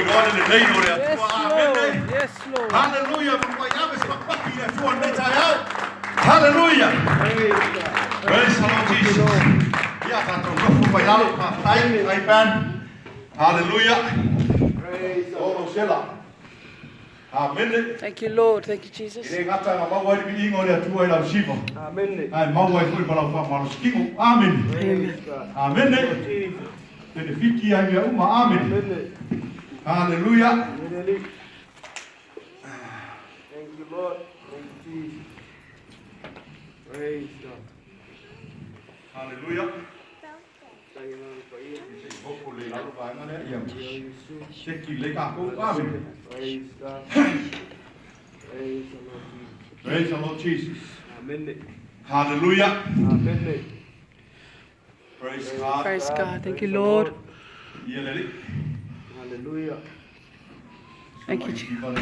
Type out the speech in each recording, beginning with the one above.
iloa le lelei o le Yes, Atua. Lord. Amene. Yes, Lord. Haleluia, matuai ave se patipati i le Atua i lenei taeao. Haleluia. Praise God. Praise the Lord Jesus. Ia, tatou nofo mai lalo, faafetai, faafetai Ben. Haleluia. Praise the O Lord. lou sela. Amene. Thank you, Lord. Thank you, E Jesus. le gata na maua ai le viiga o le Atua i lau siva. Amen. Ae maua ai foi ma lau faamalositino. Amene. Praise God. Amene. Jesus. Penefiti ai mea uma. Amene. Amen. Haleluia. Hallelujah. Thank you, Lord. Thank you, Jesus. Praise God. Haleluia. Thank you, Lord, for you. Se i hopo le lalo vaega lea, ia. Jesus. Seki le kākou. Amene. Praise God. Praise the Lord Jesus. Praise the Lord Jesus. Amen. Hallelujah. Amen. Praise God. Praise God. Thank you, Praise the Lord. Ia le alii. Hallelujah. Thank you, Jesus. Jesus.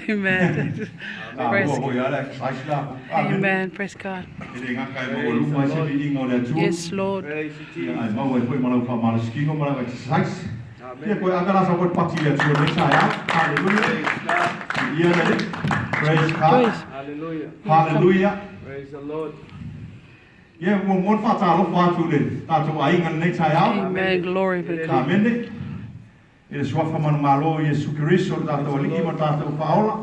Amen. Praise God. Amen. Praise God. Yes, Lord. Praise you, Jesus. Ia Amen. koe aka sa koe pati le Atua nei taeao. Hallelujah. Praise God. Ia le alii. Praise God. Praise. Hallelujah. Hallelujah. Praise the Lord. Ia ua mo le faatalofa atu i le tatou aiga lenei taeao. Amen. Glory be to God. Amene. I le suafa manumalo o Iesu Keriso le tatou Alii ma le tatou Faaola.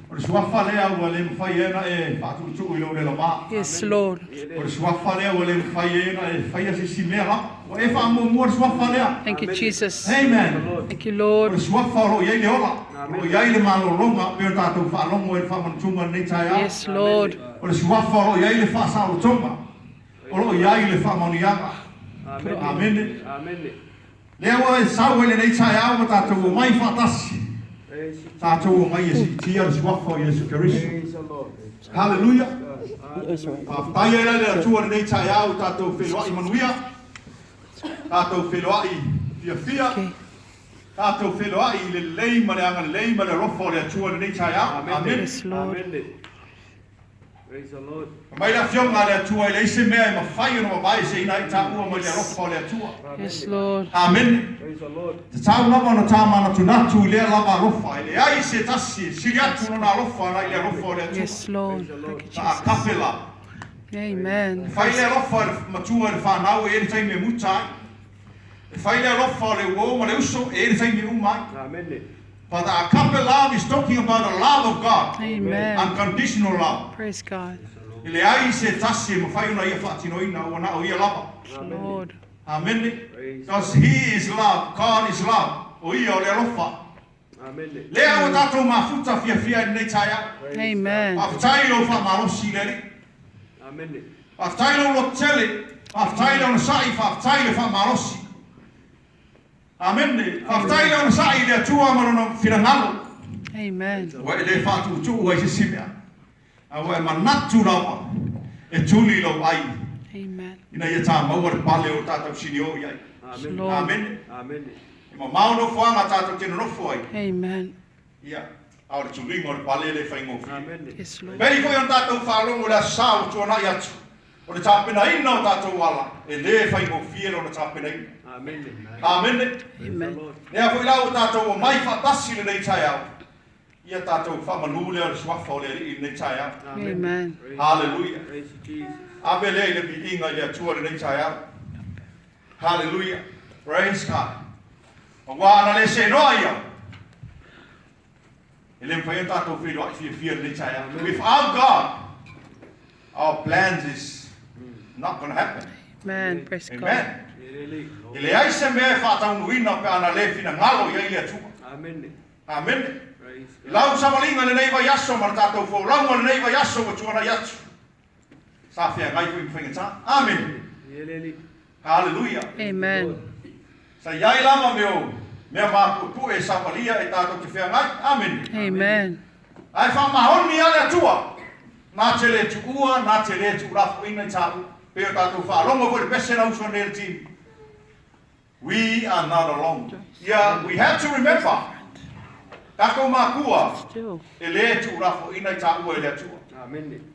O le suafa lea ua le mafai ai ona e faatuutuu i lou lelama. Yes, Lord. O le suafa lea ua le mafai ai ona e faia se isi mea lava. Ua e faamuamua le suafa lea. Thank you, Jesus. Amen. Thank you, O Lord. le suafa o loo i ai le ola. O loo i ai le malologa pei ona tatou faalogo ai i le faamanatuga i lenei taeao. Yes, Lord. O le suafa o loo i ai le faasaolotoga. O loo i ai le faamanuiaga. Amen. Amene. Amen. Lea ua e sau ai lenei taeao ua tatou omai faatasi. Praise you, Tatou omai e siitia le suafa o Iesu Keriso. Praise the Lord. Haleluia. Hallelujah. Faafetai ai la i le Atua i lenei taeao ua tatou feiloai manuia, tatou feiloai fiafia, Okay. tatou feiloai i le lelei ma le agalelei ma le alofa o le Atua i lenei taeao. Amene. Yes, Lord. Amen. Praise the Lord. Fai mai le Afioga a le Atua, E leai se mea e mafai ona mavaeseina ai taua mai le alofa o le Atua. Yes, Lord. Amene. Praise the Lord. E tatau lava ona ta manatunatu i lea lava alofa, e leai se tasi e sili atu lona alofa nai le alofa o le Atua. Yes, Lord. Thank you, Ta Jesus. agape love. Amen. E fai le alofa e le matua i le fanau e i ai le taimi e muta ai. E fai le alofa o le uo ma le uso e i ai le taimi e uma ai. Amen. But the agape love is talking about the love of God. Amen. Unconditional love. Praise God. E leai se tasi e mafai ona ia faatinoina ua na o ia lava. Lord. Amene. Praise Because He is love. God is love. O ia o le alofa. Amen. Lea ua tatou mafuta fiafia i lenei taeao. Amen. Faafetai i lou faamalosi i le Alii. Amen. Faafetai i lou lototele. Faafetai i le onosai. Faafetai i le faamalosi. Amene. Faafetai i le onosai i le Atua ma Lona finagalo. Amen. Ua e le faatuutuu ai se isi mea, a ua e manatu lava e tuli lou ai Amen. ina ia tā maua le pale o tatou sini o i ai. Amen. Lord. Amene. Amen. E mamao nofoaga tatou te nonofo ai. Amen. Ia, a o le tuliga o le pale e le faigofie. Amen. Yes, Lord. Pei foi ona tatou faalogo i le Aso Sa ua tuanai atu, o le tapenaina o tatou ala, e le faigofie lona tapenaina. Amen. Amene. Amen. Lea foi la ua tatou omai faatasi i lenei taeao, ia tatou faamanu lea o le suafa o le Alii i lenei taeao. Amen. Haleluia. Praise you, Jesus. Ave lea i le viiga i le Atua i lenei taeao. Haleluia. Praise God. Aua ana le seenoa ia, e le mafai ona tatou feiloai fiafia i lenei taeao. Without God, our plans is not gonna happen. Amen. Praise God. Amen. E leai se mea e faataunuuina pe ana le finagalo i ai le Atua. Amen. Amene. Praise I lau savaliga i lenei vaiaso ma le tatou folauga i lenei vaiaso ua tuanai atu, sa feagai foi ma faigata. Amene. Haleluia. Amen. Sa i ai lava mea o mea mapuepue e savalia e tatou te feagai. Amene. Amen. Ae faamaoni lava le Atua, na te le tuua, na te le tuulafoaina i tāua. Pei o tatou faalogo foi i le pese na usu nei le team. We are not alone. Ia, we have to remember, tatou makua Still. e le tuulafoaina i tāua e le Atua. Amen.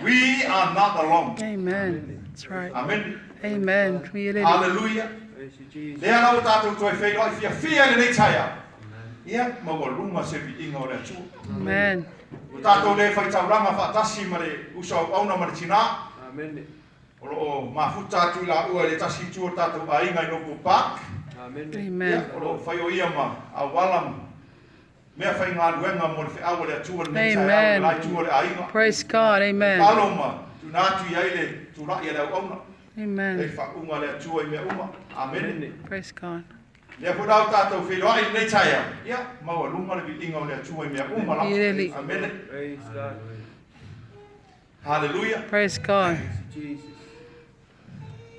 We are not alone. Amen. That's right. Amen. Amen. We Hallelujah. Praise you, Jesus. Lea la ua tatou toe feiloai fiafia i lenei taeao. Ia, maualuga se viiga o le Atua. Amen. Ua tatou le faitaulaga faatasi ma le uso auauna ma le tinā. Amen. O lo o mafuta atu i laua i le tasi itu o le tatou aiga i Noble Park. Amen. Ia, Amen. o lo o fai o ia ma auala ma mea faigaluega mo le feau a le Atua i lenei taeao i Amen. le la itu o le aiga. Praise God. Amen. Alo ma tuuina atu i ai le tulai a le auauna. E Amen. faauga le Atua i mea uma. Amene. Amen. Praise God. Lea foi la ua tatou feiloai i lenei taeao, ia, maualuga le viiga o le Atua i mea uma lava. Ileli. Amene. Praise God. Haleluia. Praise God. Praise you, Jesus.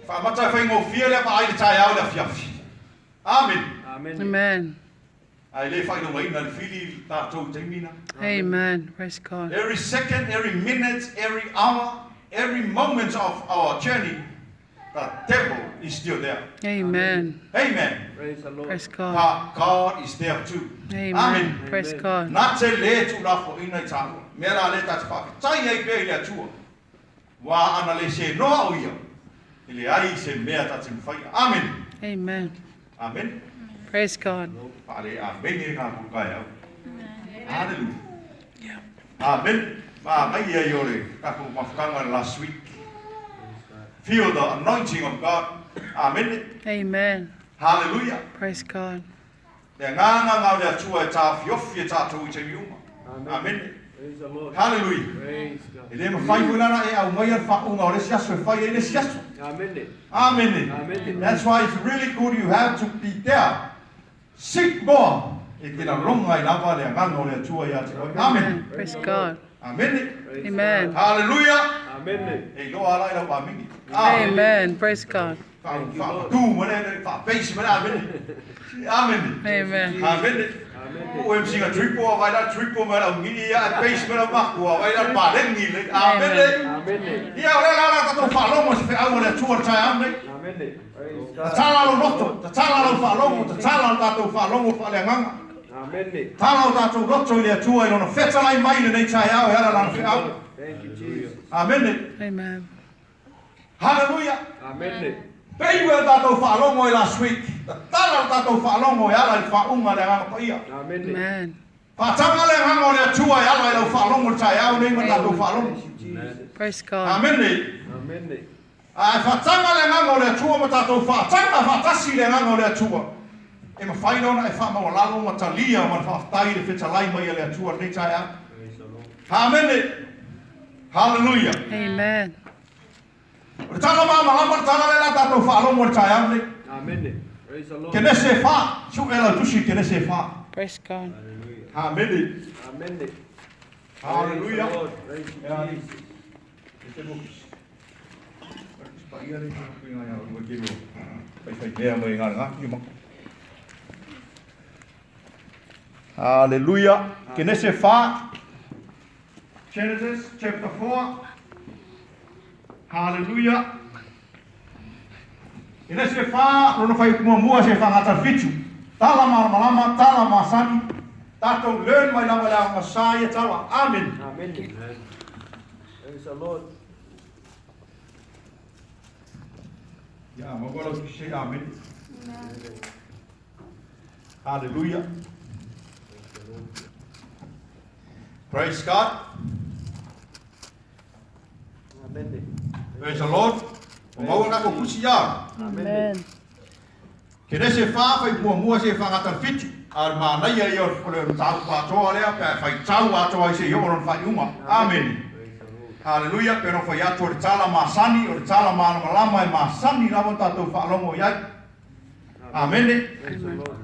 Faamata e faigofie lea vaai i le taeao i le afiafi. Amene. Amen. Amen. Ae le faailogaina le fili i tatou i taimi na. Amen. Praise God. Every second, every minute, every hour, every moment of our journey, the devil is still there. Amen. Amen. Praise the Lord. Praise God. But God is there too. Amen. Amen. Praise God. Na te le tuulafoina i taua. Mea la le ta te faafetai ai pea i le Atua. Ua ana le senoa o ia. E leai se mea ta te mafaia. Amen. Amen. Amen. Praise God. Faale amene ngā kukai au. Hallelujah. Yeah. Amen. Ma ngai ia i o le takou mafukanga last week. Feel the anointing of God. Amen. Amen. Hallelujah. Praise God. Le agaga ngā o le Atua e tāfiofi e tātou i taimi uma. Amen. Praise the Lord. Hallelujah. Praise God. E le mawhai foi lana e au mai al whaunga o le si aso e whai e le si aso. Amen. Amen. Amen. That's why it's really good you have to be there. Seek more. E te la ronga i lava le agaga o le Atua ia te oe. Amen. Praise God. Amen. Praise Amen. God. Hallelujah. Amen. E iloa ala i lau amini. Amen. Amen. Praise God. Wha tu ma le wha peisi ma le amen. Amen. Amen. Amen. Amen. O MC nga tripo vai la tripo ma la ngini ia peisi ma la makua vai la palengi le. Amen. Amen. Ia o le la la tatou faalogo se feau o le Atua le taeao nei. Amen. Praise God. Tatala lou loto, tatala lou faalogo, tatala lo tatou faalogo faaleagaga. Amen. Tatala o tatou loto i le Atua i lona fetalai mai lenei taeao e ala lana feau. Thank you, Jesus. Amen. Amen. Hallelujah. Amen. Pei ua tatou faalogo ai last week. Tatala lo tatou faalogo e ala i le faauga a le Agaga Paia. Amen. Amen. Faataga le agaga o le Atua e ala i lau faalogo i le taeao nei ma le tatou faalogo. Praise you, Jesus. Praise God. Amene. Amen. Ae faataga le agaga o le Atua ma tatou faataga faatasi le agaga o le Atua. E mafai ona e faamaualalo ma talia ma le faafetai i le fetalai mai a le Atua i lenei taeao. Praise the Lord. Amene. Hallelujah. Amen. O le tala malamalama le tala lea o le a tatou faalogo i le taeao lenei. Amen. Praise the Lord. Kenese e fa, su'e lau tusi Kenese e fa. Praise God. Hallelujah. Amene. Amen. Praise Hallelujah. the Lord. Praise you, Yeah. Jesus. E te mo paia le te mo ngā ua ke ro. Whai whai mea mai ngā ngā ki ma. Hallelujah. Kenese fa. Genesis chapter 4. Hallelujah. Kenese fa, lona whai mua mua se whangata fitu. Tala malamalama, tala masani. Tatou learn mai lava le aoga sa ia tala. Amen. Amen. Praise the Lord. Ia, maua lau tusi amen. Hallelujah. Praise God. Amen. Praise the Lord. O maua ngā kusi ia. Amen. Kenese whā whai muamua se whangata fitu. A le mānaia ia o le tau pātoa lea, pe whai tau atoa i se i o lona whaiunga. Amen. Praise the Lord. Hallelujah. Pe no whai atu o le tala masani, o le tala malamalama e masani lava tātou whaalongo i ai. Amen. Praise the Lord.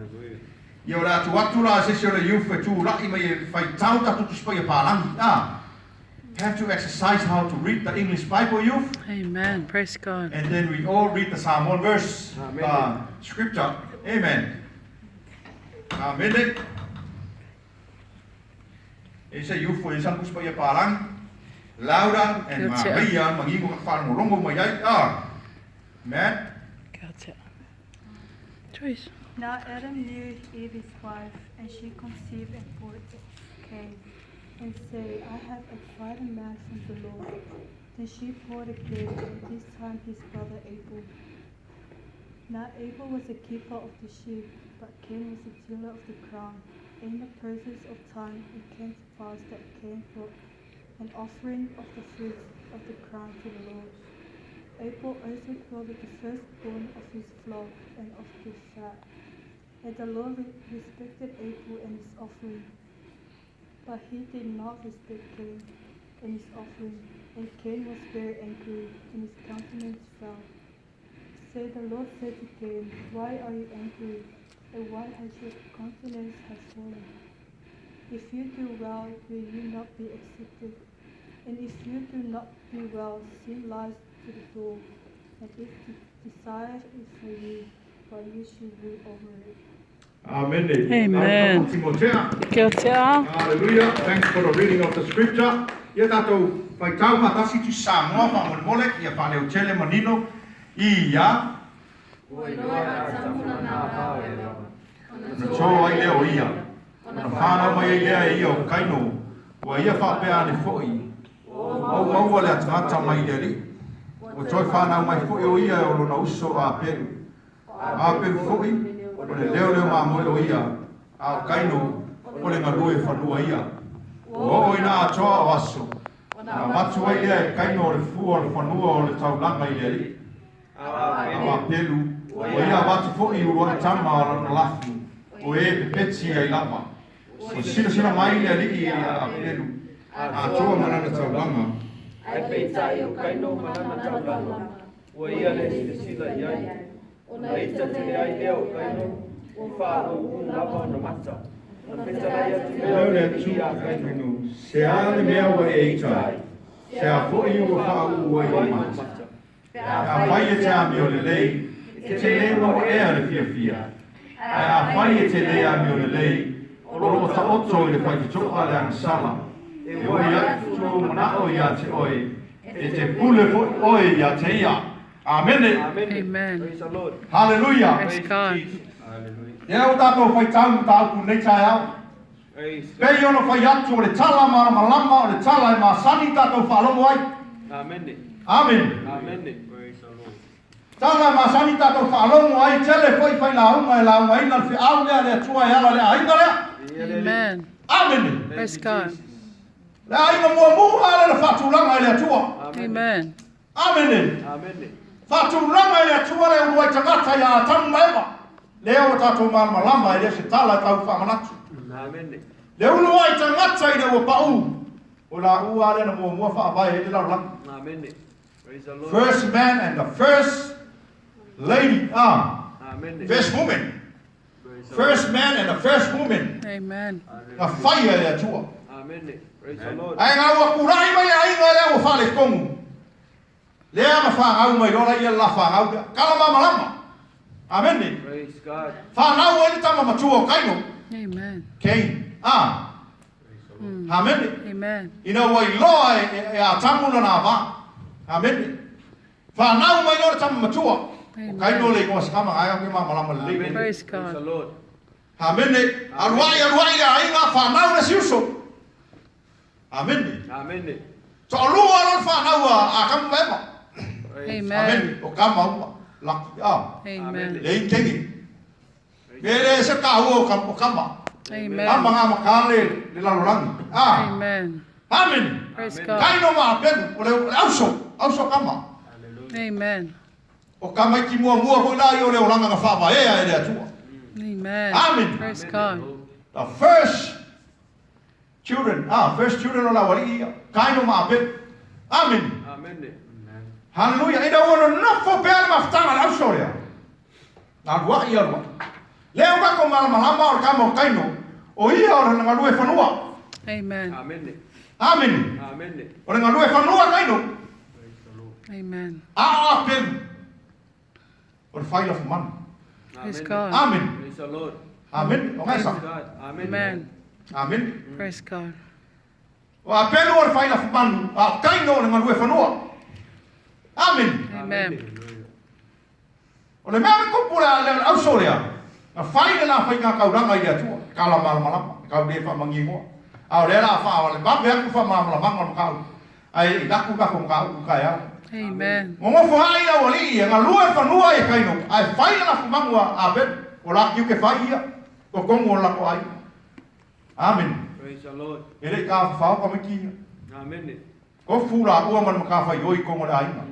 Ia o le atu atu la se se o le youth e tū lai mai e whai tau tātou tusipa ia pālangi. Ah. Have to exercise how to read the English Bible, youth. Amen. Praise God. And then we all read the Psalm 1 verse, Amen. scripture. Amen. Amen. E se youth e san kusipa ia pālangi. Louder and Gotcha. Maria mangingo ka whangorongo mai ai. Ah. Man. Gotcha. Joyce. Now Adam knew Eve his wife, and she conceived and bore Cain, and said, I have acquired a man from the Lord. Then she bore again, and this time his brother Abel. Now Abel was a keeper of the sheep, but Cain was a tiller of the ground. In the process of time it came to pass that Cain brought an offering of the fruits of the ground to the Lord. Abel also brought the firstborn of his flock and of the fat. And the Lord respected Abel and his offering. But he did not respect Cain and his offering. And Cain was very angry, and his countenance fell. So the Lord said to Cain, Why are you angry, and why has your countenance have fallen? If you do well, will you not be accepted? And if you do not do well, sin lies to the door, and its desire is for you, but you should rule over it. Amen. Amen. Timotea. Kia tea. Hallelujah. Thanks for the reading of the scripture. Ia tatou faitau faatasi Tusi Samoa faamolemole ia faaleotele manino i ia. Ua iloa e Atamu lana va o Eva, Ona to ai lea o ia, ona fanau mai ai lea e ia o Kaino, ua ia faapea ane foi, Ua ou maua le atagata mai le Alii. Ua toe fanau mai foi o ia e o lona uso o Apelu. O Apelu foi, o le leoleo mamoe o ia, a o Kaino, o le galue fanua ia. Ua oo ina atoa o aso, ona avatu ai lea e Kaino o le fua o le fanua o le taulaga i le Alii. A o Apelu, ua ia avatu foi i uluai tama o lona lafu, o e pepeti ai lava. Ua silasila mai le Alii ia Apelu, atoa ma lana taulaga. Ae peitai o Kaino ma lana taulaga, ua ia le silasila i ai. Ona ita tele ai lea o Kaino, ua faaouou lava ona mata. Ona fetalai atu lea o le Alii ia Kaino, Se a le mea ua e ita ai? Se a foi ua faauu ai ou mata? Pe afai e te amio lelei, e te le maoea le fiafia, ae afai e te le amio lelei, o lo o taoto i le faitotoa le agasala, e oi atu ou manao ia te oe, e te pule foi oe ia te ia. Amene. Amen. Praise the Lord. Haleluia. Praise God. Lea ua tatou faitau mataupu nei taeao. Praise God. Pei ona fai atu o le tala malamalama o le tala e masani tatou faalogo ai. Amene. Amene. Amene. Praise the Lord. Tala e masani tatou faalogo ai, tele foi failauga e laugaina le feau lea a le Atua e ala i le aiga lea. Amen. Amene. Praise God. Le aiga muamua lea na faatulaga e le Atua. Amen. Amene. Amene. Faatulaga e le Atua le uluai tagata ia Atamu ma Eva. Lea ua tatou malamalama e le o se tala e tau faamanatu. Amene. Le uluai tagata ina ua pau, o laua lea na muamua faavae ai le lalolagi. Amene. Praise the Lord. First man and the first lady. Ah. Amene. First woman. Praise the First man and the first woman. Amen. Na faia e le Atua. Amene. Praise the Lord. Ae na ua kulai mai le aiga lea ua faaletonu. Lea na fanau mai loa laia le la fanau lea. Kala malamalama. Amene. Praise God. Fanau ai le tama matua o Kaino. Amen. Cain. Ah. Amene. Amen. Ina ua iloa e Atamu lona ava. Amene. Fanau mai loa le tama matua. O Kaino le igoa se kama ae au ke malamalama lelei. Amen. Praise Praise God. the Lord. Amene. Aluai aluai le aiga fanau le si uso. Amene. Amene. Toalua loa le fanau a Atamu ma Eva. Praise Amen. Amene. O kama uma. Laki. Ah. Amen. Le integi. Me le se ka ua o kama. Amen. Kama ngā makale le lalolagi. Ah. Amen. Amen. Praise God. Kaino ma Apelu, o le auso, auso kama. Amen. O kamaiti muamua foi la ia o le olaga na faavaea e le Atua. Amen. Amen. Praise God. The first children, ah, first children o le aualii ia, Kaino ma Apelu. Amen. Amen. Hallelujah. Ina ua nonofo pea le mafutaga a le auso lea. Na aluai aluai. Lea ua tatou malamalama o le kama o Kaino, o ia o lana galue fanua. Amen. Amen. Amen. Amen. O le galue fanua Kaino. Amen. A o Apelu, o le fai lafumanu. Praise God. Amen. Praise the Lord. Amen. O Praise gaisa. God. Amen. Amen. Amen. Praise God. O Apelu o le fai lafumanu, a o Kaino o le galue fanua. Amen. Amen. O le mea na tupu le auso lea, na fai le la faiga kaulanga i le Atua, e kala malamalama, e kau le faamangigoa. A o lea la faa, le vave atu faamalamalamaga o le mataupu, ae i laku kako mataupu taeao. Amen. Gogofo ae le aualii e galue le fanua ia Kaino, ae fai le lafumagu a Abelu, o la tiute fai ia, totonu o le latou aiga. Amene. Praise the Lord. E le i tafafao tamaiti ia. Amene. Tofu laua ma le matafaioi i totonu o le aiga.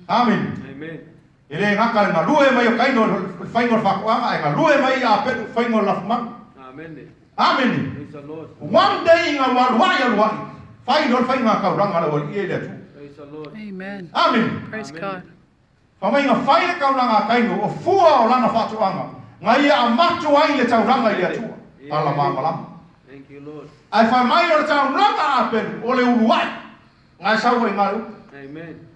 Amene. Amen. E le gata le galue mai o Kaino i le faiga o le faatoaga, ae galue mai ia Abelu i le faiga o le lafumagu. Amene. Amene. Praise the Lord. One day ina ua aluai aluai, fai loa le faiga taulaga a le aualii ia i le Atua. Praise the Lord. Amen. Amene. Praise Amen. God. Fai mai na fai le taulaga a Kaino, o fua o lana faatoaga, na ia amatu ai le taulaga i le Atua. Tala malamalama. Thank you, Lord. Ae fai mai o le taulaga a Apelu, o le uluai, na e sau ai i le upu. Amen.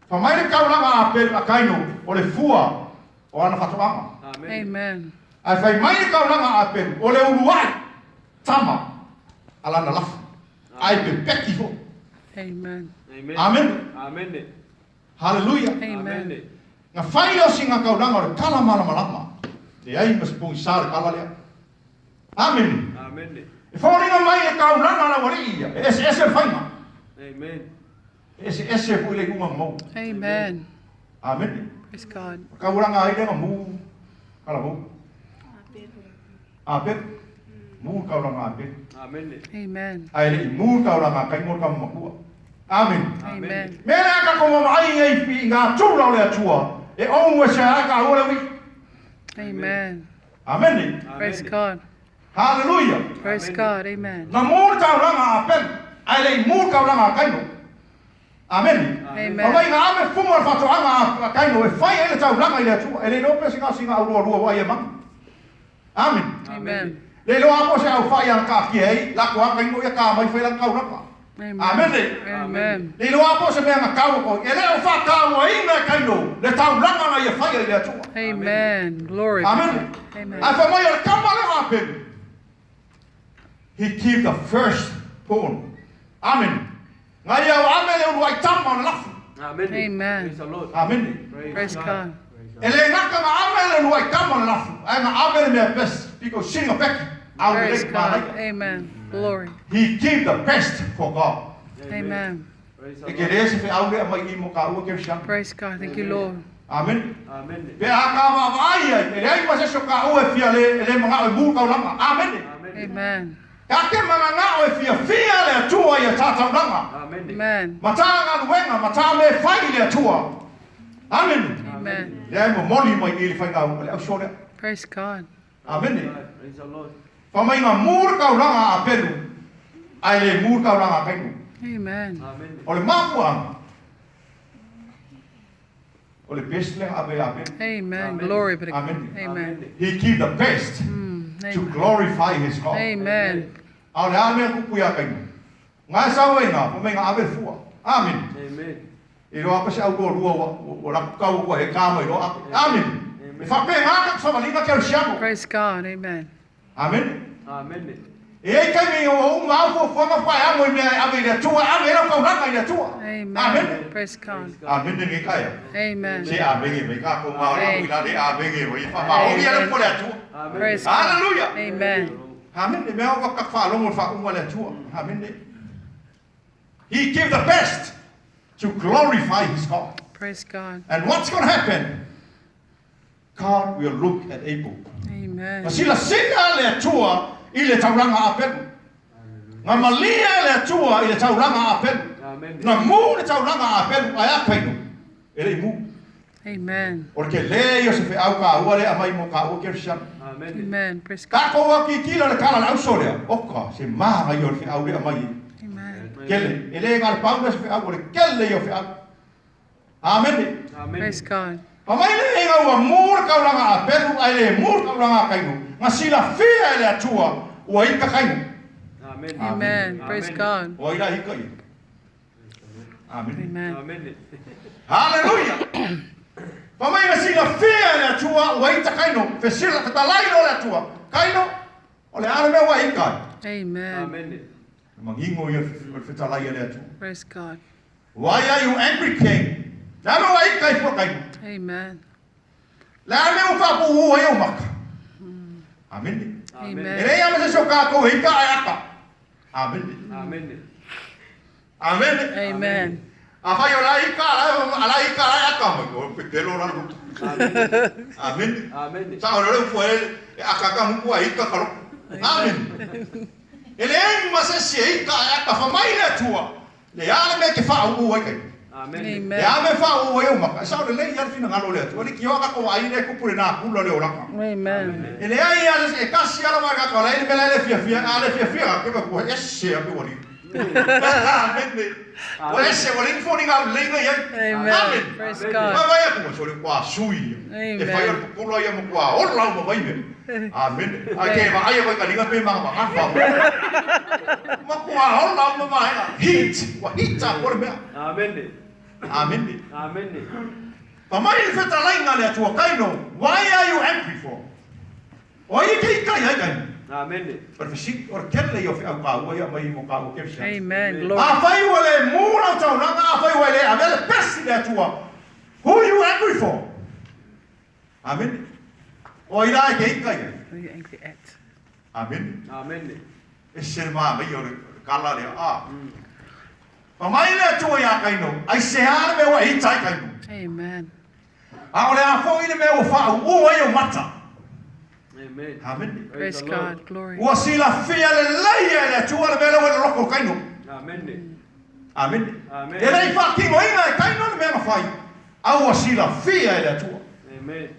Fai mai le taulaga a Apelu a Kaino, o le fua o ana faatoaga. Amen. Amen. Ae fai mai le taulaga a Apelu, o le uluai, tama a lana lafu, ae pepeki foi. Amen. Amen. Amen. Amen. Haleluia. Amen. Na fai lea o sina taulaga o le tala malamalama, leai ma se pogisa le tala lea. Amene. Amen. E foliga mai le taulaga a le aualii ia, e eseese le faiga. Amen. E eseese foi le iuga na maua. Amen. Amene. Praise God. O taulaga ai lea na mu kalavou. Apelu. Mu le taulaga a Apelu. Amen. Amen. Ae le i mu le taulaga a Kaino le tama matua. Amene. Amen. Mea lea a tatou vaavaai ai i ngā tula o le Atua, e ou e sea ai kāua le ui'i. Amen. Amene. Praise God. Haleluia. Praise God. Amen. Na mu le taulaga a Apelu, ae le i mu le taulaga a Kaino. Amene. Amen. Fa mai nga ave fuga o le faatoaga a Kaino e fai ai le taulaga i le Atua, e le iloa pe se singa aulualua ua ai e manu. Amene. Amen. Le iloa lava po o se aufai a taatia ai lako a Kaino ia ka mai fai lana taulaga. Amen. Amene. Amen. Le iloa lava po o se mea na tau atu ai. E le o faatauaina e Kaino le taulaga na ia faia i le Atua. Amen. Glory. be to Amene. God. Amen. Ae fai mai o le tama lea o Apelu. He give the first born. Amene. Na ia o ame le uluai tama o le lafu. Amen. Amen. Praise the Lord. Amene. Praise God. E le gata na ame le uluai tama o le lafu, ae na ame le mea best, piko sili na peki, au Praise lelei God. manaia. Amen. Glory. He give the best for God. Amen. Praise the E Lord. ke le se feau lea mai i mo ka ua kerisiano. Praise God. Thank you, Lord. Amene. Amen. Pe a ka vaavaai ai, e leai ma se isi o ka ua e fia le, e le manao e mu le taulaga. Amene. Amen. Amen. Ta te mananao e fiafia le Atua ia ta taulaga. Amen. Amen. Ma ta galuega, ma ta mea e fai i le Atua. Amene. Amen. Lea e momoli mai i le faiga o le auso lea. Praise God. Amene. Praise the Lord. Fa mai nga mu le taulaga a Apelu, ae le mu le taulaga a Kaino. Amen. Amen. O le mafuaaga, o le best lea ave ia Apelu. Amen. Glory be to God. Amen. Amen. He give the best to Amen. glorify his God. Amen. A o le a le mea tupu ia Kaino? Nga e sau ai nga, fa mai nga ave le fua. Amene. Amen. E iloa apa se au toalua ua ua laku tau ua he ka mai loa ape. Amene. E faapena ka savaliga kerisiano. Praise God. Amen. Amene. Amen. E i ai taimi ina ua uma au fuafuaga faeago i mea e ave i le Atua, e ave ai lau taulaga i le Atua. Amen. Amene. Praise God. Amene nei ka ea. Amen. Se amene mai ka ko ma ora ila le amene mai fa ma o ia le po le Atua. Amen. Praise God. Hallelujah. Amen. Amene mea o ka whaalongo le whaunga le Atua. Amene. He gave the best to glorify his God. Praise God. And what's going to happen? God will look at Abel. Amen. Na silasila le Atua i le taulaga a Apelu. Na malie le Atua i le taulaga a Apelu. Amen. Na mu le taulaga a Apelu, ae a Kaino? E le i mu. Amen. O le tele ia o se feau kaua lea aumai mo kaua kerisiano. Amen. Amen. Praise God. Tatou akikila le tala le auso lea, oka, se maga ia o le feau lea aumai. Amen. Kele, e le ga le pau lea se feau, o le kele ia o feau. Amene. Amen. Praise God. Fa mai le ega ua mu le taulaga a Apelu, ae le mu le taulaga a Kaino. Na silafia e le Atua ua ika Kaino. Amen. Amen. Praise God. O ai la ika ia? Amene. Amen. Amen. Haleluia! Fa mai na silafia e le Atua ua ita Kaino, fesila, fetalai loa le Atua, Kaino, o le a le mea ua e ika ai? Amen. Amen. Le manino ia o le fetalai a le Atua. Praise God. Why are you angry, Cain? Le a le mea ua e ika ai fua Kaino? Amen. Le a le mea ua faapuuu ai ou maka? Amene. Amen. E leai lava se isi o kākou e ika ae aka. Amene. Amen. Amene. Amen. Afai o la ika ala ala ika ala aka mai o pepelo la lo. Amen. Amen. Sa o le upu e aka ka muku a ika ka lo. Amen. E le ai ma se se ika e aka fa mai le atua. Le a le me ke fa u ai kai. Amen. Le Amen. a me fa u ai o maka. Sa o le le ia le finagalo le atua. Le ki o ka ko ai le kupu le nā kula le oranga. Amen. E le ai a se kasi ala wa ka ko le me le fia fia a le fia fia ke ba ku ese a pe wali. Amen. O ese wali fo ni ngā le ngai ai. Amen. Amen. Praise Amen. Ma God. vai a ku so le kwa sui. E fai o Amen. pupula ia mo kwa ola o mai me. Amen. A ke va ai ko ka linga pe ma ma fa. Ma kwa ola o mai ga. Hit. Wa hit a ko le mea. Amen. Amen. Amen. Pa mai le fetalainga le atua kaino. Why are you angry for? O ai ke i kai ai kai. Amen. O le fisi, o le kele i o whiau ka ua ia mai mo ka ua ke fisi. Amen. A Glory. whai ua le mū lau taulanga, a whai ua le avea le pesi le atua. Who are you angry for? Amen. O ai la e ke ika ia. Who are you angry at? Amen. Amen. E se maa mai o le kala le a. Pa mai le atua ia kaino, ai se a le mea ua e ita ai kaino. Amen. A o le a fo i le mea ua wha u ai o mata. Amen. Amen. Praise the Lord. God. Glory. Ua sila fia le leia le atua le mea le ua le loko kaino. Amen. Amen. Amen. E lei whakingo inga e kaino le mea na whai. A ua sila fia e le atua. Amen.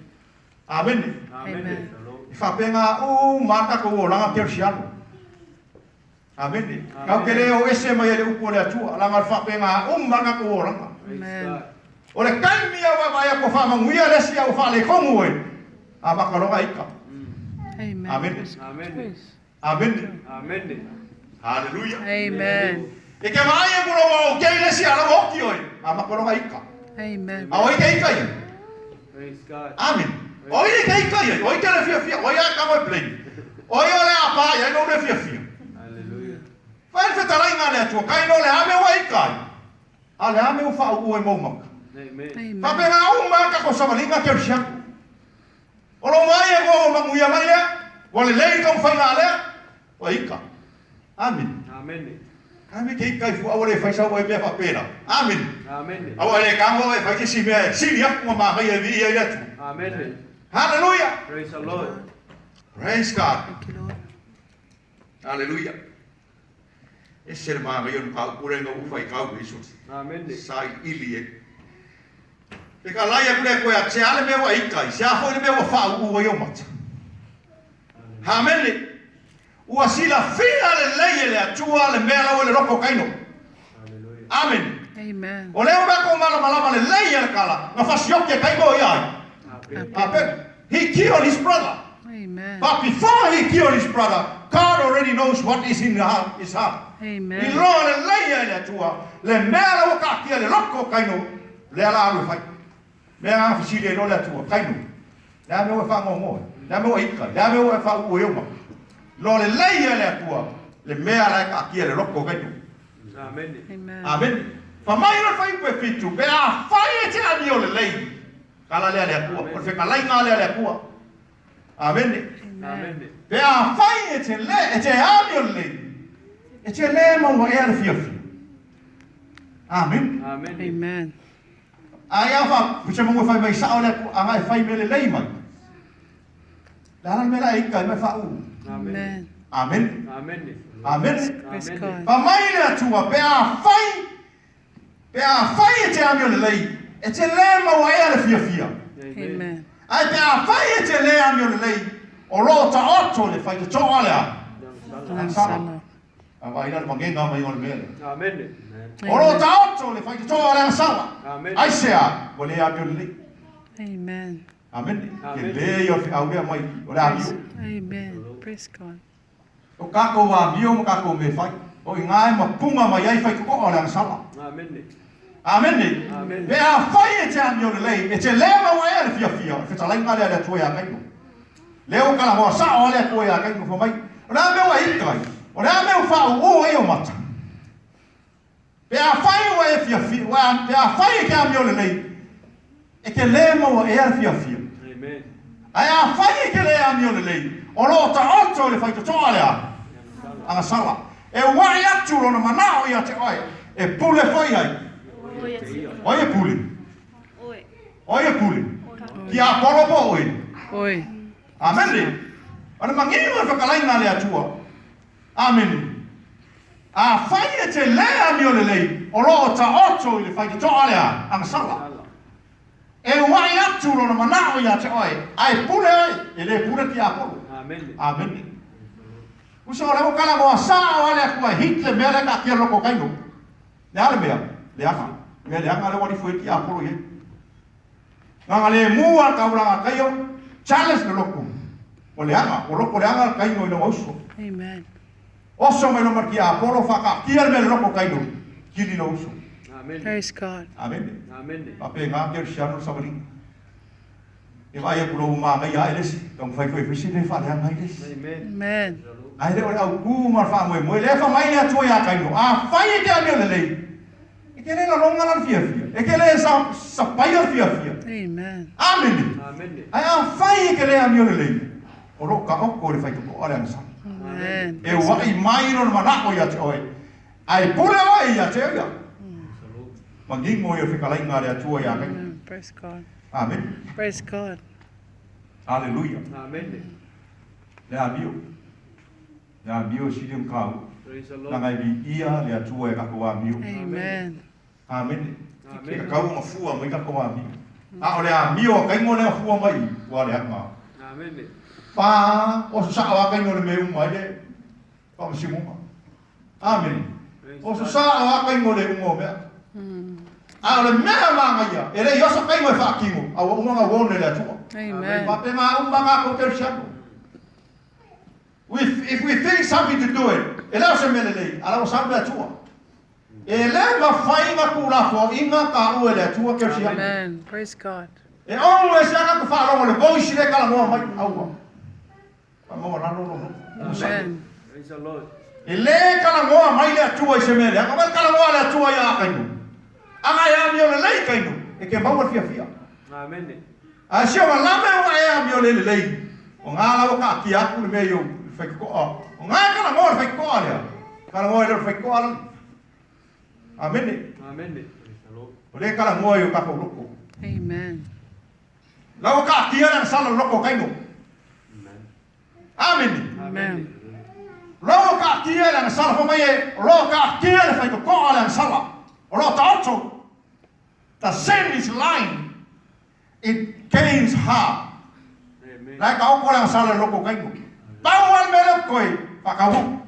Amen. Amen. Amen. I whapenga u mata ko o langa ke siano. Amen. Kau ke leo ese mai e le upu o le atua. Langa le whapenga u mata ko o langa. Praise Amen. God. O le kaimi au a vai ko whamanguia le si au whale kongu e. A makaloga ika. Amen. Amen. Praise God. Amen. Praise. Amen. Amen. Hallelujah. Amen. E ke vai e kuro o ke le si ala oki oi. A makaloga ika. Amen. A oi ke ika ia. Praise God. Amen. Oi ke ika ia. Oi ke le fia fia. Oi a kamo e plei. Oi o le a pa ia no le fia fia. Hallelujah. Whai whetalai ngā le atua. Kai no le ame wa ika ai. A le ame o wha u e maumaka. Amen. Amen. Whapenga au maka ko savalinga ke usiaku. O lo mai e ko manguia mai lea. Wa le lei kau whai ngā lea. O ika. Amen. Amen. Ka me ke ika i fua le whai sau e mea whapera. Amen. Amen. Au le kango e whai kisi mea e siri aku ma mahi e vi ia i atu. Amen. Hallelujah. Praise the Lord. Praise God. Thank you, Lord. Hallelujah. E se le maa ngai onu ka upure ngau uwhai kau i suti. Amen. Sai ili e. E ka lai aku le koe a te ale mea wa ika i, se a foi le mea wa wha ua i o mata. Hamene, ua sila fia le lei e le atua le mea lau e le roko kaino. Hallelujah. Amen. Amen. O leo mea ko mala malama le lei e le kala, nga fasioke e kaino i ai. Amen. Amen. He killed his brother. Amen. But before he killed his brother, God already knows what is in the heart, his heart. I Amen. loa le leia i le atua, le mea lau ka kia le loko kaino, le ala alu whai. Mea ngā fisili e lo le atua, kaino. Le a mea ua whangongoe, le a mea ua ika, le a mea ua wha ua euma. Loa le leia i le atua, le mea la ka kia le loko kaino. Amen. Amen. Amen. Fa mai le whai pe fitu, pe a whai e te ani o le lei. Kala lea le atua, o le whekalai ngā lea le atua. Amen. Amen. Amen. Pe a whai e te le, e te ami o le lei. E te le maua ea le fia fia. Amen. Amen. Amen. Ai a fa, se mungu whai mai sao le anga e whai me le lei mai. Le ala me la ika me wha u. Amen. Amen. Amen. Amen. Amen. Praise Amen. God. Fa mai le atua, pe a whai e te ami o le lei. E te le maua ea le fia fia. Amen. Ai pe a whai e te le ami o le lei. O lo ta oto le whai te toa lea. Angsala. A vai la mangenga mai o le mele. Amen. O lo ta oto le whai te toa lea sawa. Amen. Ai se a, wa le ami o le lei. Amen. Amen. Ke Amen. le o au mea mai o le ami. Amen. Praise God. O kako wa mio mo kako me whai. O i ngāi ma punga mai ai whai koko o le angsala. Amen. Amen. ni. Amen. Pe a whai e te ami o le lei, e te le maua ea le fia fia, e whitalai ngā lea le atua ia kaino. Leo kala hoa sa o le atua ia kaino wha mai. O le a mea ua ika ai. O le a mea ua wha o e o mata. Pe a whai ua e fia fia, pe a whai e te ami o le lei, e te le maua ea le fia fia. Amen. Ai a whai e ke le ami o le lei, o lo ta oto le whai totoa lea. Anga sala. E wai atu lona manao ia te oe, e pule whai ai. O ai e pule? O ai e pule? Tiapolo po o oe? Oe. Amene. O le manino o le fetalaiga a le Atua. Amene. Afai e te le amio lelei, o lo o taoto i le faitotoa le a, agasala. E ua'i atu lona mana'o ia te oe, ae pule oe, e le pule tiapolo. Amene. Uso o le ua kalagoa sa'o a le Atua e hit le mea lea kaatia le loko o kaino. Le a le mea? Leaga. Mea leaga lea ua alifua ai tiapolo i ai. Gaga le mu a le taulaga a Kaio, challenge le loto. Ua leaga, ua loto leaga le Kaino i lona uso. Amen. Oso mai loma le tiapolo, faakaatia le mea le loto o Kaino, kili lou uso. Amen. Praise God. Amene. Amene. Faapena kerisiano le savaliga. E vaai atu loa ua manaia ae le isi, taumafai foi e fai se mea e faaleaga ai le isi. Amen. Amen. Ae le o le autu ma le faamoemoe lea e fai mai le Atua ia Kaino, afai e te amio lelei, e te le laloga la le fiafia, e te le sapaia le fiafia. Amen. Amene. Amene. Ae afai e te le amio lelei, o lo o taoto i le faitotoa le agasala. Amen. E ua'i mai lona mana'o ia te oe, ae pule oe ia te ia. Manino ia o fetalaiga a le Atua ia Kaino. Amen. Praise God. Amene. Praise God. Aleluia. Amene. Le amio. Le amio e sili ona taua. Praise the Lord. Leaga e viia le Atua e tatou amio. Amen. Amene. Amene. E tatau ona fua mai tatou amio. A o le amio a kaino lea fua mai i, ua leaga. Amene. Pa, oso sa'o a kaino le mea e uma ai le faamasinoga. Amene. Oso sa'o a kaino le uma o mea. A o le mea manaia, e le i oso kaino e faatino, a ua uma ona warn e le Atua. Amen. Faapena uma tatou kerisiano. We, if we think something to do it, e le o se mea lelei, a la ua sau le Atua. E le mafai ona tuulafoaiga taua e le Atua kerisiano. Amen. Praise God. E ono e se aga ka faalogo le voice le talanoa mai, aua. Faamaualalo lou nuu. Amen. Praise the Lord. E le talanoa mai le Atua i se mea leaga, ma le talanoa a le Atua ia Kaino. Aga e amio lelei Kaino, e te maua le fiafia. Amene. Ae si ona lame ua e amio le lelei, o ngā la ua kaatia atu le mea i ou le faitotoa. O ngā e talanoa le faitotoa lea, talanoa e le o le faitotoa lale. Amene. Amene. O le talanoa i o tatou loto. Amen. La ua kaatia le agasala le loto o Kaino. Amene. Amen. Lo o kaatia le agasala fai mai e, o lo o kaatia le faitotoa le agasala. O lo o taoto. The sin is lying in Cain's heart. Amen. La e taoto le agasala le loko o Kaino. Pau lava le mea lea o totoe, faataunuu.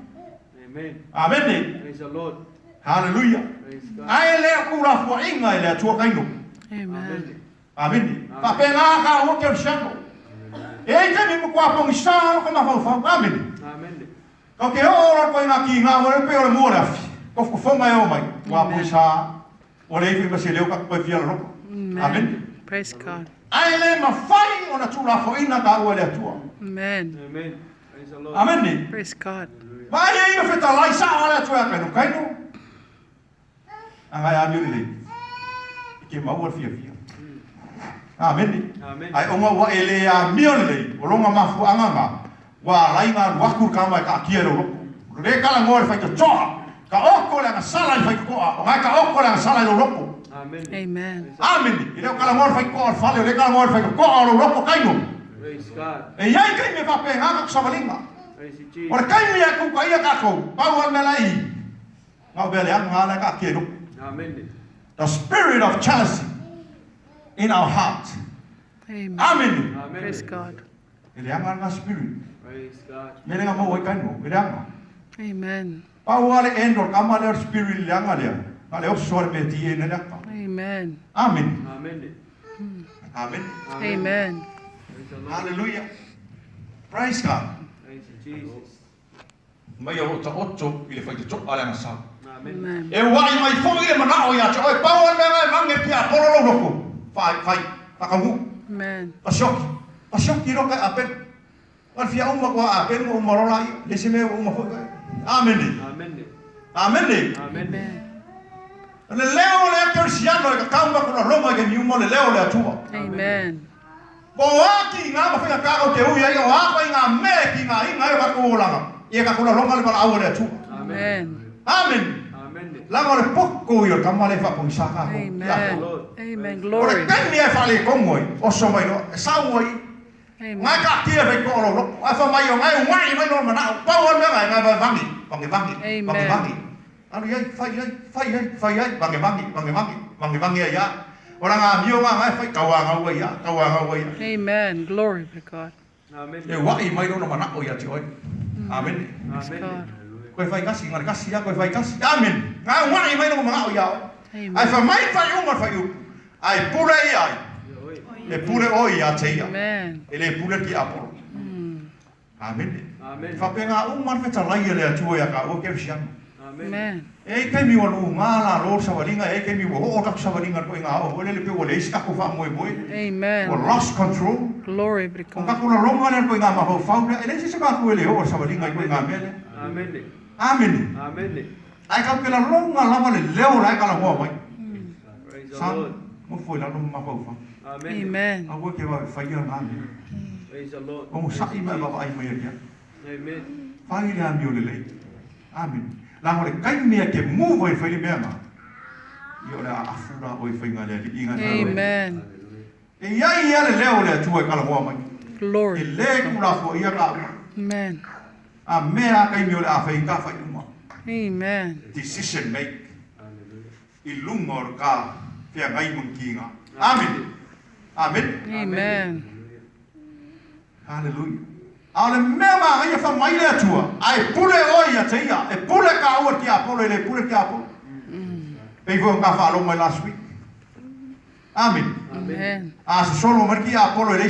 Amen. Amene. Praise the Lord. Hallelujah. Praise God. Ae le o tuulafoaiga e le Atua Kaino. Amen. Amene. Faapena taua kerisiano. E i ai taimi matua pogisa loko mafaufau. Amene. Amene. Kau te oo loa koe i ngā kīngā ua reo pei o le mua o le afi, kofokofoga e oo mai, ua Amen. poisa, ua leai foi ma se leo ka koe fia loloto. Amene. Amen. Praise God. Ae le mafai ona tuulafoaina taua e le Atua. Amen. Amen. Praise the Lord. Amene. Praise God. Vaai ai na fetalai sao a le Atua ia Kaino, Kaino, agai amio lelei, e te maua le fiafia. Amene. Amene. Ae ona ua e le amio lelei, o lona mafuaaga na, ua alai ona alu atu le tama e taatia i lou loto. O le talanoa i le faitotoa, taoto le agasala i le faitotoa, o na e taoto le agasala i lou loto. Amene. Amen. Amene. E le o talanoa i le faitotoa o le fale, o le talanoa i le faitotoa o lou loto taino. Praise God. E i ai taimi e faapena tatou savaliga. Praise you, Jesus. O le taimi e tutaia tatou, pau lava le mea la e i, na o mea leaga lava la e taatia i loko. Amene. The spirit of jealousy in our heart. Amen. Amene. Amene. Praise God. E leaga lena spirit. Praise God. Mea lea na maua ai kaino, e leaga. Amen. Pau lava le end o le tama lea o le spirit leaga lea, na o le oso lava le mea ti e na le ata. Amen. Amene. Amene. Amene. Amen. Praise the Lord. Hallelujah. Praise God. Praise you, Jesus. Mai o lo o taoto i le faitotoa le agasala. Amen. Amen. E ua'i mai foi le mana'o ia te oe, pau lava le mea na e mage pia polo lou loko, fai, fai, faakauguu, Amen. fasioki, fasioki loa kai apelu. O le fia uma koa apelu ma uma loa laia, le isi mea ua uma foi kai. Amene. Amene. Amene. Amene. Amen. O le leo o le kerisiano e kakau ma kona loma i ke niuma o le leo o le Atua. Amen. Po o a kiga ma faigatā kau te ui ai, o a koe i ngā mea e kigaina ai o kakou olaga, ia ka kona loma le valaau a le Atua. Amen. Amene. Laga o le poko ia o le tama lea e faapogisa tatou. Amen. Amen. O le Glory. taimi e faaletonu ai, oso mai loa, e sau ai. Amen. Ngai taatia fai toa o lou loto, ae fai mai o ngai uga'i mai lona manao. Pau lava le mea ngai, ngai vagi, vagi vagi, Amen. vagi vagi. Alu i ai, fai i ai, fai i ai, fai i ai, vagi vagi, vagi vagi, vagi vagi ai lava. O lana amio lena ngai e fai, tauagau ai lava, tauagau ai lava. Amen. Glory be to God. E ua'i mai lona manao ia te oe. Amene. Praise God. Koe fai kasi, na o le kasi lava, koe fai kasi. Amene. Na ua'i mai lona manao iā oe. Ae Amen. fai mai le faaiuga o le fuaiupu, Ae pule ia ai? E pule oe ia te ia. Amen. E le pule le tiapolo. Amene. E faapena uma le fetalai a le Atua ia taua kerisiano. Amen. E i ai taimi ua luga lalo le savaliga, e i ai taimi ua oo le tatou savaliga i le ituaiga oo foi lele pei ua leai se tatou faamoemoe. Amen. Ua lost control. Glory be to O God. tatou laloga lea i le ituaiga mafaufau lea, e leai se isi o tatou e le oo i le savaliga i ituaiga mea lea. Amene. Ae tatou te laloga lava le leo la e talanoa mai. Sa, nofo i lalo ma mafaufau. Amen. Aua e te vave faia lena mea. Onosai ma e vaavaai mai aliali. Fai le amio lelei. Amene. Leaga o le taimi e te move ai e fai le mea lena, ia o le a afu la oe i faiga a le Alii. Amen. E i ai lava le leo o le Atua e talanoa mai. E Glory. le tuulafoaia taua. Amen. A mea a taimi o le a fai ai ta faaiuga. Amen. Decision make i luga o le ta feagai ma ni tiga. Amene. Amene. Amen. Haleluia. A o le mea manaia fai mai le Atua, ae pule oe ia te ia, e pule taua i le tiapolo, e le pule le tiapolo. Pei foi ona ta faalogo ai last week. Amene. Amen. A sosolo mai le tiapolo e leai